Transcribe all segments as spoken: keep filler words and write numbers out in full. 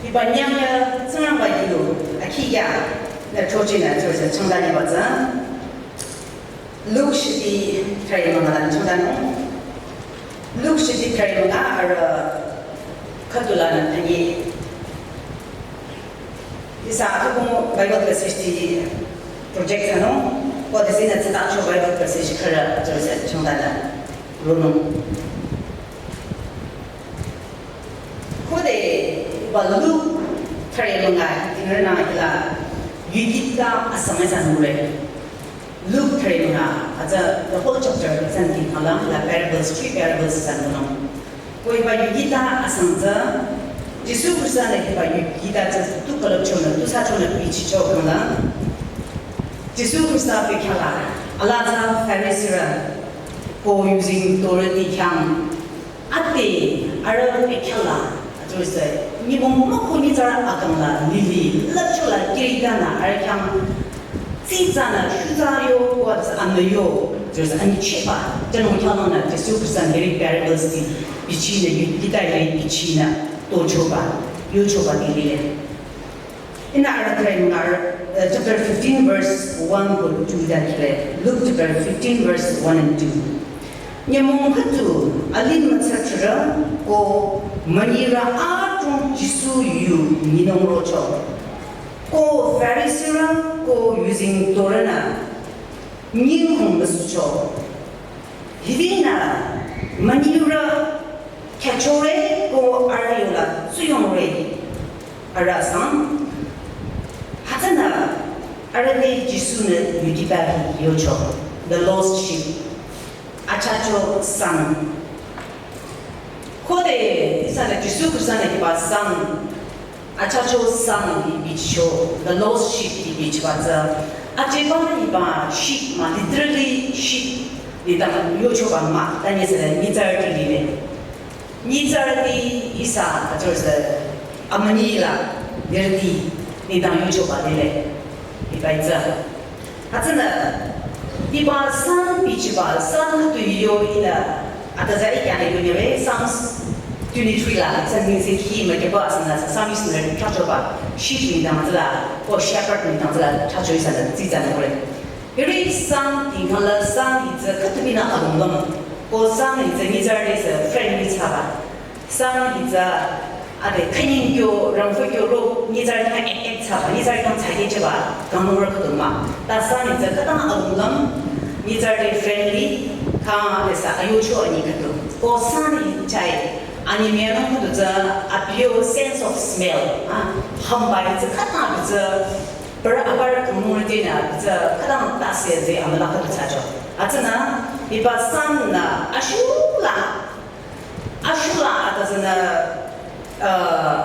Hiba nyangya Tsingrangba yu akhi ya na chochi na chochi changda ni ba tsü. Luke shiti thrai manga la changda no. Luke shiti thrai manga ara khüdu la na thangi. Ihsa akhukumo Bible passage ti project thano. Ko de sina tsita cho Bible passage khara chochi changda na. Rono. Khode ba Luke thare manga tingre na hila yukita asang esa nure. Luke thare manga aza the whole chapter seventeen hala la parables, three parables san no. Koi ba yukita asang za Jisu Krista ne ba yukita za tu kalap chona tu sa chona bichi chokang la. Jisu Krista pe khala ala za Pharisee ra ko using authority khyang Ate, arüh ekhala, ato se, nyümong mükhu nyitsarü akang la, lili, lüpcho la, kirita na, arüh khyang, tsitsa na, shutsa yo, kwa tsa, anü yo, ato se, ani cheba, jano khyang na, Jisu Krista hiri parables ti, bichi na, yu, kita hiri bichi na, to choba, yo choba di lile. Ina arüh thrai manga, uh, chapter fifteen, verse one ko two dan kile. Luke chapter fifteen, verse one and two. Nyümong khüdu alim mütsatsurü ko münirü adrong Jisu yu nyinung rocho. Ko Pharisee rü ko using Torah na nyinghong müsucho. Hibinü münirü khyachore ko arüh yola tsuyongre arüh sang. Hütsünü arüh te Jisu nü yudiba hi yocho. The lost sheep. Achacho sang. Khode ihsa nü Jisu Krista nü hiba sang. Achacho sang hi bichicho, the lost sheep hi bichiba tsü. Acheba hiba sheep ma, literally sheep, nidang yochoba ma, tanye se nyitsarü lile. Nyitsarü ti ihsa, acho se amünyi la, dirti, nidang yochoba lile. Hiba tsü. Hütsünü, hiba sang bichiba, sang tu yo ila, ata zai kya ne yo ne, Psalms twenty-three la, sang ni se ki ma ke ba sang na, Psalms na chacho ba, sheep ni dang la, ko shepherd ni dang la, chacho isa la, zi zan ko le. Hiri sang ti kala sang ni ze, katu bi na alung lam, ko sang ni ze, ni zar ni ze, friend ni cha ba. Sang ni tsü, ade, khening kyo, rangfu kyo, ro, nyitsarü khyang ek ek thsaba, nyitsarü khyang thsade cheba, kangnung rü khüdu ma. Ta sang ni tsü, khütang alung lam, nyitsarü friendly, kha, ade sa, ayocho ani khüdu. Ko sang ni chai, ani myanung khüdu tsü, abi yo sense of smell, ha, hamba ni tsü, khütang abi tsü, per abar kangnung rü dina, abi tsü, khütang ta se ze, amala khüdu thsacho. Hütsünü, hiba sang nü, ashula, Ashula ata tsünü, uh,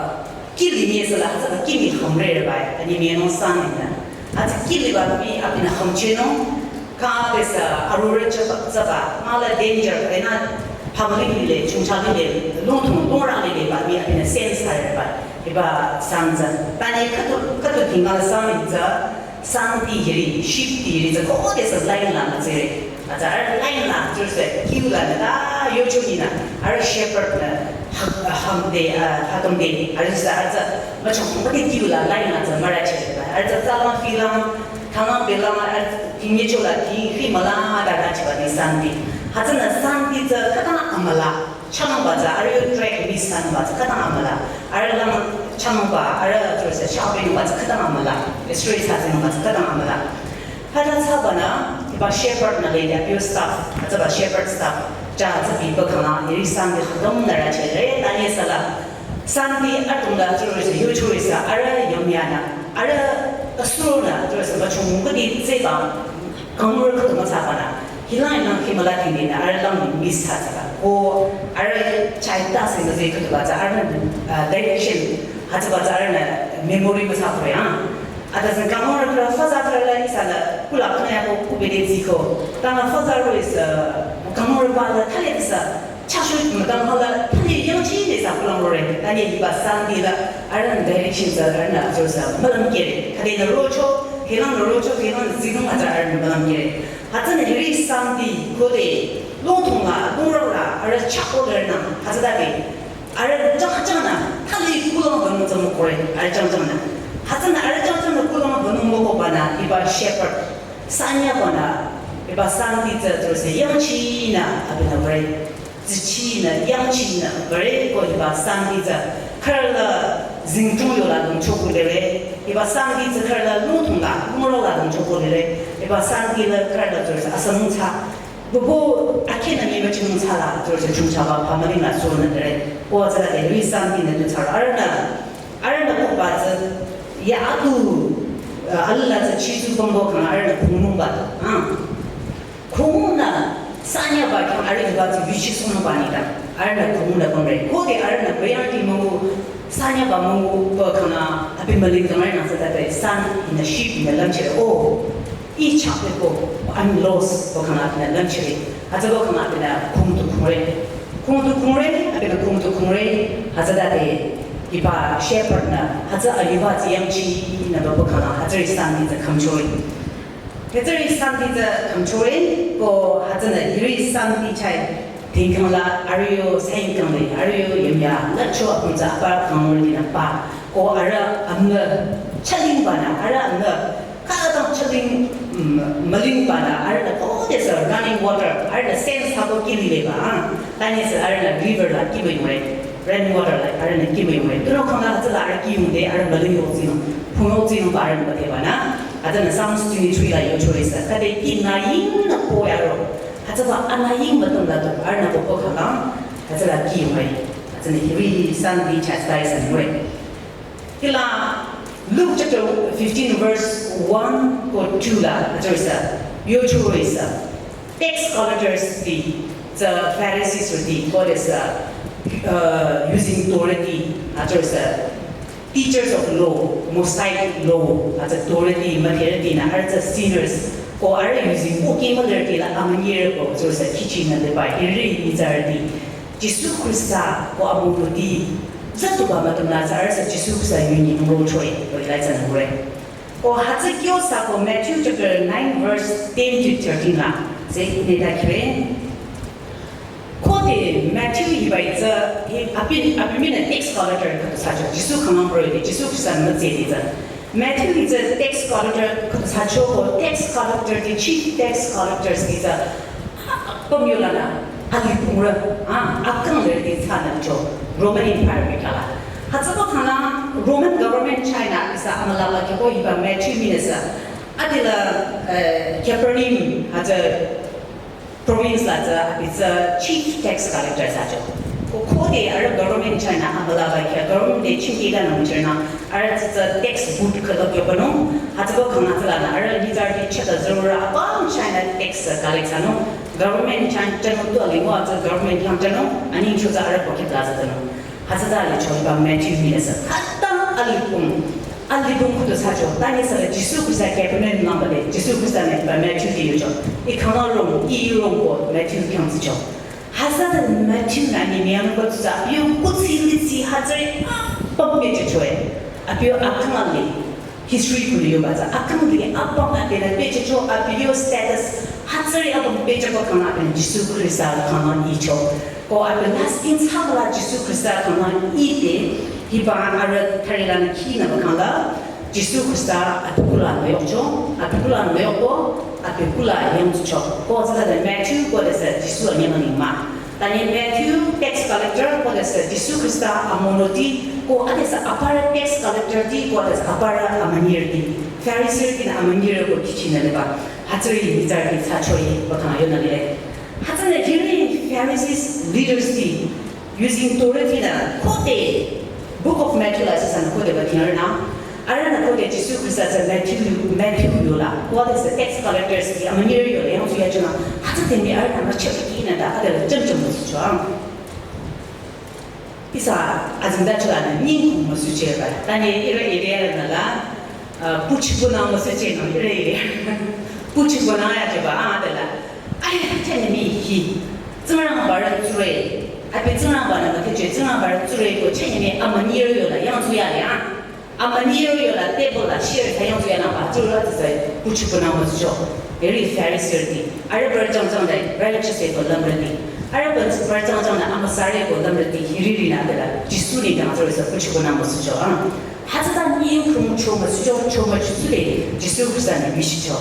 kili nye sala, hütsüta kili hamre re bai, ani myanung sang ni nü. Hütsü kili ba bi abinü hamchenung, ka besa arure chaba, chaba, mala danger, ena family lile, chungcha lile, lungthung, lungrang lile ba bi abinü sense thsa re bai. Hiba sang tsü. Tanye khüdu, khüdu tinga sang ni tsü, sang ti hiri, sheep ti hiri tsü, ko de sa line la ma tsere. Atsa, arüh line la, tsürse, queue la, ta, yocho ni na, arüh shepherd na, ha-, hamde, ah, hakamde, arüh sa, arüh sa, machong, mati queue la, line la, tsü, mara che, arüh sa, tsalang, filang, thangang, belang, arüh, tinyecho la, ti, hi, mala, da, da, chiba, ni, sang ti. Hütsünü, sang ti, tsü, khütang, amala, chanung ba, tsü, arüh, track, ni, sang ba, tsü, khütang, amala, arüh, lang, chanung ba, arüh, tsürse, shopping ba, tsü, khütang, amala, stress, hütsünü ba, tsü, khütang, amala. Hüta thsaba nü, hiba shepherd nü le ya pure staff, hütsüba shepherd staff, ja hütsü biba khala, iri sang di khütang nü ra che re, tanye sala. Sang di atung la tsürü se, yu tsürü se, arüh yamya nü, arüh asuro nü, tsürü se, bachung kudi tseba, kangnung rü khüdu müthsaba nü, hilang nang himala tingdi nü, arüh lang miss thsa thsaba. Ko, arüh chai ta se nü ze khüdu ba tsü, arüh, uh, direction, hütsüba tsü arüh nü memory müthsa kore, ah. Ata tsü kangnung rü kra faza kra la ihsa la kula khüne ko kubede ziko. Tanga faza ro is, uh, kangnung rü ba la thale tsa. Chashu madam hala thale yangchi ne sa kulang ro re. Tanye hiba sang di la arüh direction sa arüh na zo sa malam kere. Khade na rocho, kelang na rocho, kelang na zikung ata arüh na malam kere. Hütsünü hiri sang di khode lungthung la, lungrang la, arüh chako le na, hütsüta de. Arüh chak chak na, thali kulang bang tsü Kore, arüh changchang nü. Hütsünü arüh changchang nü kulong bünung moko banü, hiba shepherd. Sanya banü, hiba santi tsü tsürüse yangchinü abinü kore. Tsichinü, yangchinü, kore ko hiba santi tsü. Khürü la zingtung yola lungcho kulere. Hiba santi tsü khürü la lungtung la, lungro la lungcho kulere. Hiba santi la khürü la tsürüse asanung tsü. Bubu akhina mi bachinung tsü la, tsürüse chungchaba pamaling la sürünü dere. Ko tsü la de, hiba santi nü tu tsü la, arühnü. Arühnü kuba tsü, ya atu, uh, alala tsü chizu bambo khang arühnü khungnung ba, ah. Khungnung nü, sanya ba khang arüh ba tsü yuchi sung ba ni ta. Arühnü khungnung nü bamre. Khode arühnü bayar ti mungu, sanya ba mungu ba khang abi maling khang arühnü sa ta ta san in the sheep in the lamb chire. Oh, I chakle ko, I'm lost, ba khang abi nü lamb chire. Hütsü ba khang abi nü khung tu khungre. Khung tu khungre, abi nü khung tu khungre, hütsütade, hiba shepherd nü, hütsü ayuba tsü yangchinü ba ba khang, hütsüri santi tsü khümchore. Hütsüri santi tsü khümchore, ko hütsünü hiri santi chai, tingkang la, arüh yo, sain kang le, arüh yo, yemya, la cho apüm tsü apa khang mori nü pa, ko arüh amnü, chaling banü, arüh amnü, Khütang chüling, mm, müling banü, arühnü khodesü running water, arühnü sense hako kili leba, ah. Tanüsü arühnü river la kibü yungre, running water la, arühnü kibü yungre. Tunüo khang la hütsüla arüh kiyungde, arüh müling yokzinung, phung yokzinung ba arühnü bade banü. Hütsünü Psalms twenty-three la yochoresa. Khode kinü ying nü po yaro. Hütsüba anü ying mütüm la tu, arühnü popo khang, hütsüla kiyungre. Hütsünü hiri santi chastise yungre. Hila Luke chapter fifteen verse one ko two la, hütsürüsa, yochoresa. Tax collectors ti, tsü Pharisees ti, khodesü, uh, using Torah ti, hütsürüsa, teachers of law, Mosaic law, hütsü Torah ti, müdhere ti nü, arüh tsü sinners, ko arüh using, ko ki müdhere ti la, amanyire ko, hütsürüsa, kihchinü deba, hiri nitsarüti. Jisu Khrista ko amonuti, zatuba mütüm la tsü arühsa Jisu Khrista yunyi nungro choi, ko ilai tsü nungre. Ko hütsü kyo sa ko Matthew chapter nine verse ten to thirteen la, tsü neta kire. Khode Matthew hiba tsü, hi abi, abi minü tax collector khüdu thsacho, Jisu khang nang bro ide, Jisu Khrista nü tsü ide tsü. Matthew hi tsü tax collector khüdu thsacho ko tax collector ti chief tax collectors ti tsü pümyolanü alipungrü, ah, akang lerüti thsanü cho Roman Empire mekala. Hütsüba khang la Roman government China ihsa amüla la kyo hiba Matthew minüsa. Adila, eh, Capernaum hütsü province la tsü, abi tsü chief tax collector thsacho. Ko khode arüh government China amüla ba kya government de chingki da nung chirna, arüh tsü tsü tax booth khüdu kyo banung, hütsüba khang la tsüla nü, arüh nitsarüti chata zürura apüm China tax collect thsanung, government China chanu tu alingo atsü government yang chanu, aning chutsü arüh pocket la tsü nung. Hütsüta le choba Matthew minüsa. Khütang alipung. Alipung khüdu thsacho. Tanüsü le Jisu Khrista Capernaum nang bade. Jisu Khrista nü ba Matthew ti yocho. I khang la rong, i rong ko Matthew khyang thsicho. Hütsüta Matthew nü ni miyang ko tsü. Yo kutsi litsi hütsüri apüm pechechoe. Abi yo akang la le. History khüdu yoba tsü akang li apüm abenü pechecho abi yo status hütsüri apüm pechecho khang abenü Jisu Khrista khang icho. Ko abi last in thsaba la Jisu Khrista khang ide hiba arüh tharilanü khinü ba khang la Jisu Khrista abi kula nü yokcho, abi kula nü yokko, abi kula yangcho. Ko tsüta de Matthew ko de se Jisu anyemüling mah. Tanü Matthew, tax collector, khodesü Jisu Khrista amonuti, ko adesü aparü tax collector ti, ko adesü aparü amanyirüti. Pharisee ti nü amanyirü ko kihchinü leba. Hütsüri nitsarüti thsachoe ba khang yonü lile. Hütsünü hiri Pharisees leaders ti, using Torah ti nü, khode Book of Matthew la sasa nü khode ba tingar nü. Arühnü khode Jisu Khrista tsü Matthew, Matthew yola. Khodesü tax collectors ti amanyirü yola yangsu yachonü. Hütsü temi arühnü mücheh kinü da adela jam jam müsucho. Ihsa azingda chola nü nying kong müsucheba. Tanü ire ire nü la, uh, puchi punang müsuchenü ire ire. Puchi punang yachoba adela. Ai, chanyemi hi. Tsingrangba rü tsure. Abi Tsingrangba nü müthicho, Tsingrangba rü tsure ko chanyemi amanyirü yola yangsu yale a. Amanyirü yola table la share thsa yangsu yanü ba tsure tsü tsü puchi punang müsucho. Hiri Phariseerüti, arüh parü jangjang de righteous eko lümrüti, arüh parü jangjang de amüsarü eko lümrüti, hiri rinü adela Jisu nengdang tsürüsa kuchiko nang müsucho, ah. Hütsüta nyi khum cho müsucho, cho müsucho de Jisu Khrista-nü yuchicho.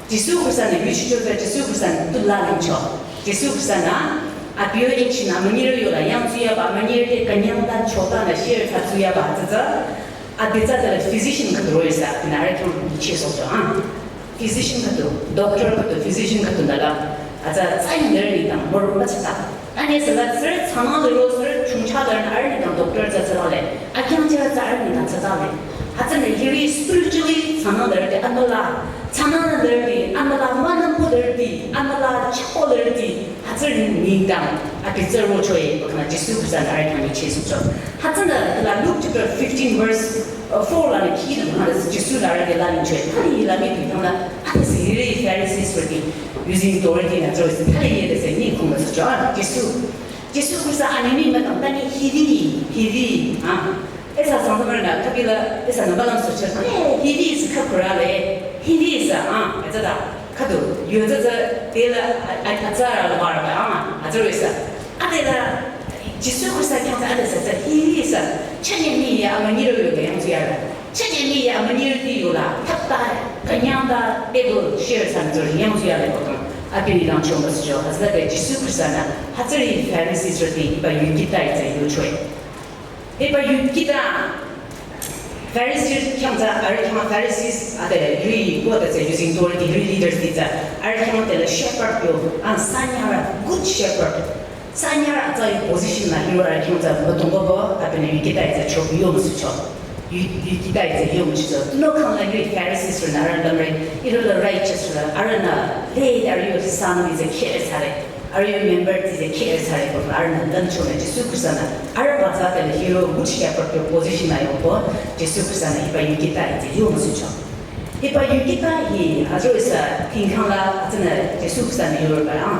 Jisu Khrista-nü yuchicho de Jisu Khrista-nü tu lalingcho. Jisu Khrista-nü abi yo inchi nü amünyirü yola yangtsuyaba, amünyirü te künyangta chotanü share thsatsuyaba hütsüta, abi tsü de physician khüdu roh-i sa, abinü arüh khyang nyichehsohcho, ah. Physician khüdu, doctor khüdu, physician khüdu nüla, atsa tsaying lerü nengdang mürü mütsata. Tanü sala sürü tsama liro sürü chungcha lerü arüh nengdang doctor tsü tsütale. Akyang tsü tsü arüh nengdang tsütale. Hütsünü hiri spiritually tsama lerü de amüla, tsama lerü de amüla, münangko lerü de amüla, chako lerü de, hütsü nengdang abi tsü rochoe, bakhanü Jisu Khrista-nü arüh khyang nyichehsohcho. Hütsünü la Luke chapter fifteen verse, uh, four lanü khinü bakhanü Jisu-nü arüh te lalingchoe. Thali la mi tu khyang la, ade sü hiri Phariseesrüti using authority nü tsürüsa thali yede sü nyi khum müsucho, ah, Jisu. Jisu Khrista anini mütang tanü hiri, hiri, ah. Ihsa Sangtamrünü khübila, ihsanü balam sohcho, eh, hiri sü khükhurale, hiri sü, ah, hütsüta, khüdu, yu tsü tsü, tela, a, a, atsara la barba, ah, atsürüsa. Adela, Jisu Khrista khyang tsü ade sü tsü, hiri sü, chanye mi ya amünyirü yola yangtsuyala. Chanye mi ya amünyirüti yola, thapta, künyangta, table, share sanü tsürü yangtsuyale bakhanü. Abi nengdang cho müsucho, hütsüta de Jisu Khrista-nü, hütsüri Phariseesrüti, hiba yu kita ite yuchoe. Hiba yu kita, Pharisees khyang tsü, arüh khyang Pharisees, ade, yui, ko de tsü, using authority, yui leaders ti tsü, arüh khyang tela shepherd yo, ah, sanyarü, good shepherd. Sanyarü atsa yu position nü hiro arüh khyang tsü, mütongba bo, abinü yu kita ite cho, yo müsucho. Yu, yu kita ite yo müsucho. Tunüo khang la yui Phariseesrünü arüh lümre, ihrü la righteousrü, arühnü, le, arüh yo san ite care thsare. Arüh yo member ti de care thsare ko arühnü lümchonü Jisu Khrista-nü arüh mütsa tela hiro good shepherd yo position nü yoko Jisu Khrista-nü hiba yu kita ite yo müsucho. Hiba yu kita hi ajo ihsa tingkhang la atsünü Jisu Khrista-nü yoroba, ah.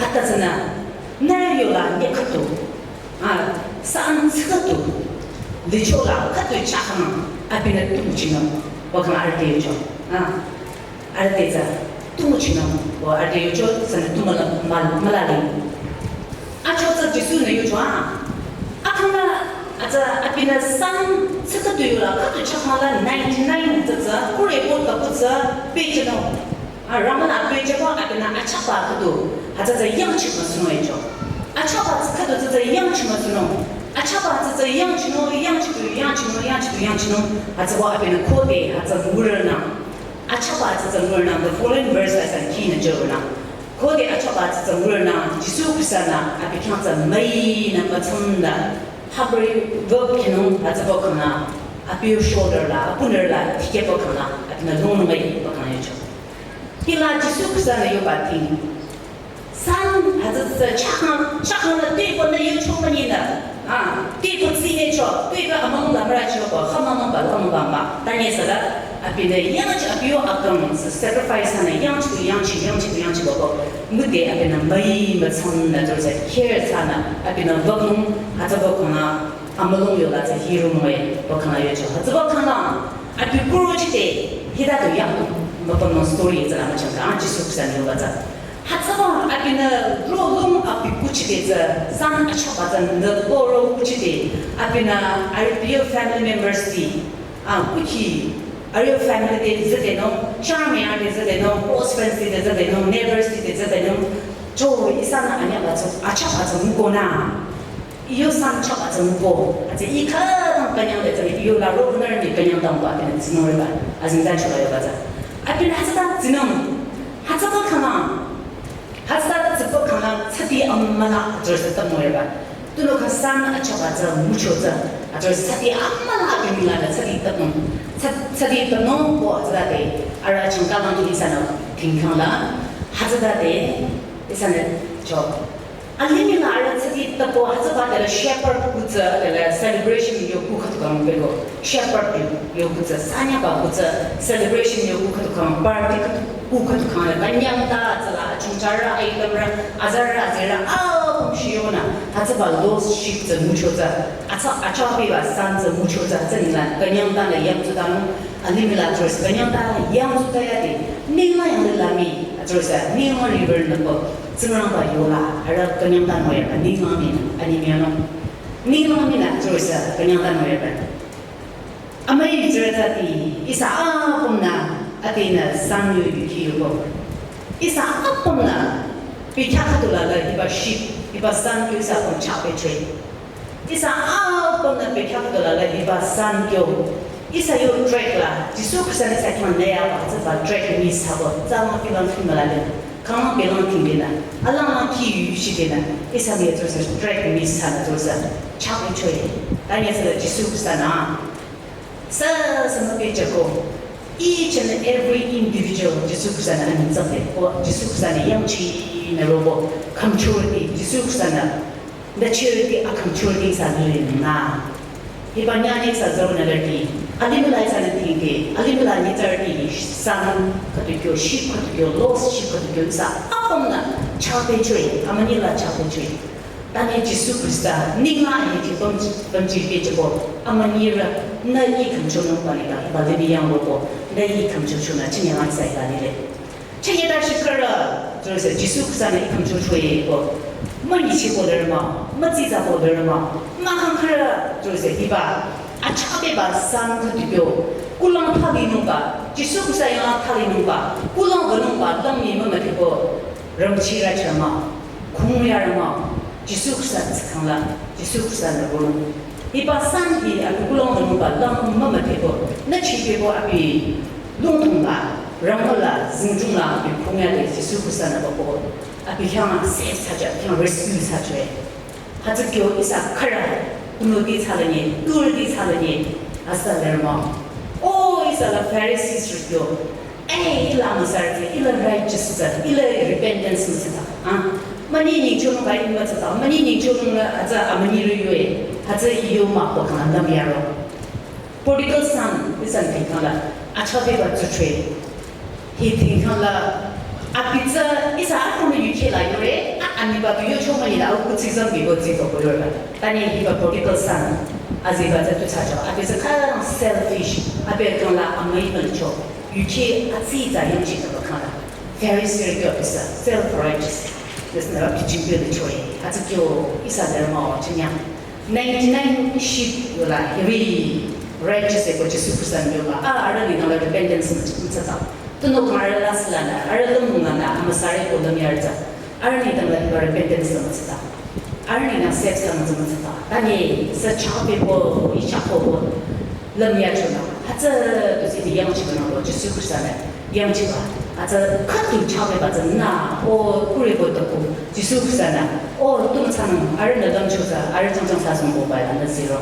Ata tsünü nührü yola nyi khüdu, ah, san tsü khüdu, lichola khüdu chakang abinü tu nguchinung, bakhanü arüh te yucho, ah. Arüh te tsü tu nguchinung, o arüh te yucho, sanü tu müla, müla, mülaling. Acho tsü Jisu-nü yucho, ah. Akhang la, atsa, abinü san tsü khüdu yola, khüdu chakang la ninety-nine tsü tsü, kure bo ta bu tsü, pehjünung. Ah, ramüla pehjüba, abinü achaba khüdu, hütsü tsü yangchi müsunung echo. Achaba tsü khüdu tsü tsü yangchi müsunung. Achaba tsü tsü yangchinung, yangchitu, yangchinung, yangchitu, yangchinung. Hütsüba abinü khode, hütsü ngurünang. Achaba tsü tsü ngurünang, the following verse la san khinü jürünang. Khode achaba tsü tsü ngurünang, Jisu Khrista-nü abi khyang tsü müinü mütsamnü, habri vop khinung, hütsüba khangnü, abi yo shoulder la, apunürü la, tikehba khangnü, abinü lungnung müiba khangnü yucho. Hila Jisu Khrista-nü yoba ting. San, hütsü tsü chakang, chakang la tüiba nü yucho münyinü. Ah, tüiba tsine cho, tüiba amang la müra cho ba, khamamang ba, khamamang ba. Tanü sala, abinü yangchi abi yo akang, sacrifice nü yangchi, yangchi, yangchi, yangchiba ko. Ngude abinü müi mütsamnü tsürüsa care thsanü, abinü vapnung, hütsüba khangnü, amülung yola tsü hirunung müiba khangnü yucho. Hütsüba khangnü, abi kuro chide, hita tu yang, müpamnung story tsü la müchangka, ah, Jisu Khrista-nü yoba tsü. Hütsüba abinü rolung abi kuchide tsü, san achaba tsü nü oro kuchide, abinü arüh yo family members ti, ah, kuchi, arüh yo family te züdenung, charming te züdenung, close friends ti te züdenung, neighbors ti te züdenung, cho ihsanü anyaba tsü, achaba tsü ngukonü. Iyo san chaba tsü nguko, atsü i khütang künyang le tsü iyo la ro nührü ni künyang dangba abinü tsinung reba, azengtachola yoba tsü. Abinü hütsüta tsinung, hütsüba khangnü, hütsüta tsüba khangnü tsati amüla atsürü sü tamo reba. Tunüo kha san achaba tsü ngucho tsü, atsürü tsati amüla abinü la tsati tamo, tsa-, tsati tamo ko hütsüta te, arüh changkalang tu ihsanü tingkhang la, hütsüta te, ihsanü cho. Alimih la arüh tsati tapo hütsüba tela shepherd kuh tsü tela celebration yo kuh khüdu kang bego. Shepherd yo, yo kuh tsü sanyaba kuh tsü celebration yo kuh khüdu kang party kuh khüdu kang la künyangta tsüla chungcharü, aitamrü, azarü, azirü, ah, Shiyonü, hütsüba lost sheep tsü ngucho tsü, atsa, achapiba san tsü ngucho tsü, tsü nila, künyang tanü yangtsutanung, alimih la tsürüsü, künyang tanü yangtsutayade, ninglang yanglila mii, tsürüsü, ninglang river nüko, Tsingrangba yola, arüh künyang tanü moyaba, ninglang mii, alimih nung, ninglang mii nü, tsürüsü, künyang tanü moyaba. Amüi tsürütati, ihsa apümnü, adenü san yu yuki yuko. Ihsa apümnü, bekhyah khüdula la hiba sheep, hiba san kyo ihsa apüm chah pehchoe. Ihsa apümnü bekhyah khüdula la hiba san kyo. Ihsa yo track la, Jisu Khrista-nü ihsa khyang neyaba, tsüba track miss thsaba, tsü mah kilang thimba la le. Kang belang thimba la, alang lang ki yu shi de la, ihsa mi tsürüsü track miss thsanü tsürüsü, chah pehchoe. Tanye sü la Jisu Khrista-nü. Sü, sü mah pehjüko. Each and every individual Jisu Khrista-nü anyi tsüte. Ko Jisu Khrista-nü yangchinü robo. Khümchoti Jisu Khrista-nü. Nü chiriti akhümchoti sa lile nü. Hiba nyani sa zürünü lerti. Alimih la ihsanü tingke. Alimih la nyitsarüti san khüdu kyo, sheep khüdu kyo, lost sheep khüdu kyo ihsa apümnü chah pehchoe. Amünyi la chah pehchoe. Tanye Jisu Khrista, ninglang hi ji püm, pümji pehjüko, amünyirü, nü ih khümchonungba lida, hiba limih yang robo, nü ih khümchochonü, chinye lang ihsa ita lile. Chinye ta shikhürü, tsürüsü, Jisu Khrista-nü ih khümchochoe ko, münyichiko lerü mah, mütsitsako lerü mah, mahkhang khürü, tsürüsü, hiba, achapeba san khüdu kyo, kulang thalinungba, Jisu Khrista yang thalinungba, kulang ganungba, lang mi mümüdheko, rangchirü chah mah, khungyarü mah, Jisu Khrista tsü khangla, Jisu Khrista-nü ronung. Hiba san hi abi kulang nungba lang mümüdheko, nü chipeko abi lungthung la, rangla, zingdung la abi khungyade Jisu Khrista-nü bako. Abi khyang save thsacho, khyang rescue thsachoe. Hütsü kyo ihsa khürü, kunoti thsalenye, turüti thsalenye, asa lerü mah. O ihsa la Pharisees rü kyo. Eh, ila müsarüti, ila righteous tsü, ila repentance mütsüta. Ah, münyi nyingchonungba ih mütsüta, münyi nyingchonung la, atsü amünyirü yoe, atsü iyo mah ko kang lam yaro. Prodigal son, ihsa tingkang la, achapeba tsuchoe. Hi tingkang la, abi tsü, ihsa apümnü yuki la yore, a, anyiba tu yocho münyi la, au kutsizang bibo tsiko ko yoreba. Tanye hiba prodigal son, aziba tsü tu thsacho, abi tsü kang selfish, abi kang la amüi mülicho. Yuki atsitsa yangchitaba kang la. Pharisee kyo ihsa, self-righteous. Ihsa nü abi chingpyo de choe. Atsü kyo ihsa lerü mah chinyang. Ninety-nine sheep yola, hiri righteous eko Jisu Khrista-nü yoba. A, arüh nengdang la repentance mütsü, mütsüta. Tunüo kang arüh last lanü, arüh lümlong lanü, amüsarü ko lümyarü tsü. Arüh nengdang la hiba repentance mütsüta. Arüh nengdang save thsa mütsü mütsüta. Tanye sü chah pehbo, ih chah pehbo. Lümyachonü. Hütsü tu siti yangchiba nü ko Jisu Khrista-nü yangchiba. Hütsü khüdu chah pehba tsü nü, o kuri ko toko Jisu Khrista-nü. O tu mütsanung, arühnü lümcho tsü, arüh changchang thsasongkoba lanü zero.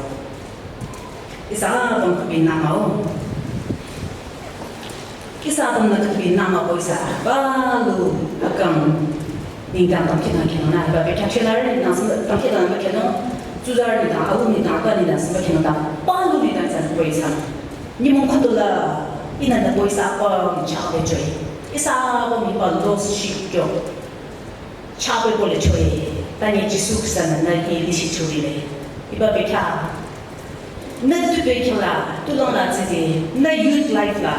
Ihsa apüm khübi nü mah-o. Ihsa apümnü khübi nü mah-o ihsa palu akang nengdang pangkhidangnang khinung nü, hiba bekhyah chela arüh nengdang sümba pangkhidangnang khinung, tsuzarü nengdang, au nengdang, apa nengdang sümba khinung ta, palu nengdang ihsanü poi ihsa. Nyümong khüdula, ihnü nü poi ihsa apüm chah pehchoe. Ihsa apüm hiba lost sheep kyo. Chah pehbo le choe, tanye Jisu Khrista-nü nü hi lisi chori le. Hiba bekhyah. Nü tu bekhyah la, tulang la tsüde, nü youth life la,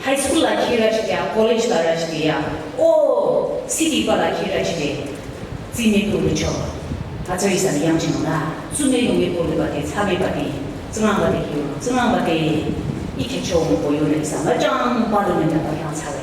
high school la khirü chide ya, college la rü chide ya, o city ba la khirü chide, tsime ko le cho. Hütsü ihsanü yangchinung la, tsüme yonge ko le bade, tsame bade, tsingrang bade kyo, tsingrang bade, ih khecho ko yonü ihsa, müchang palu nengdang ba yangthsa.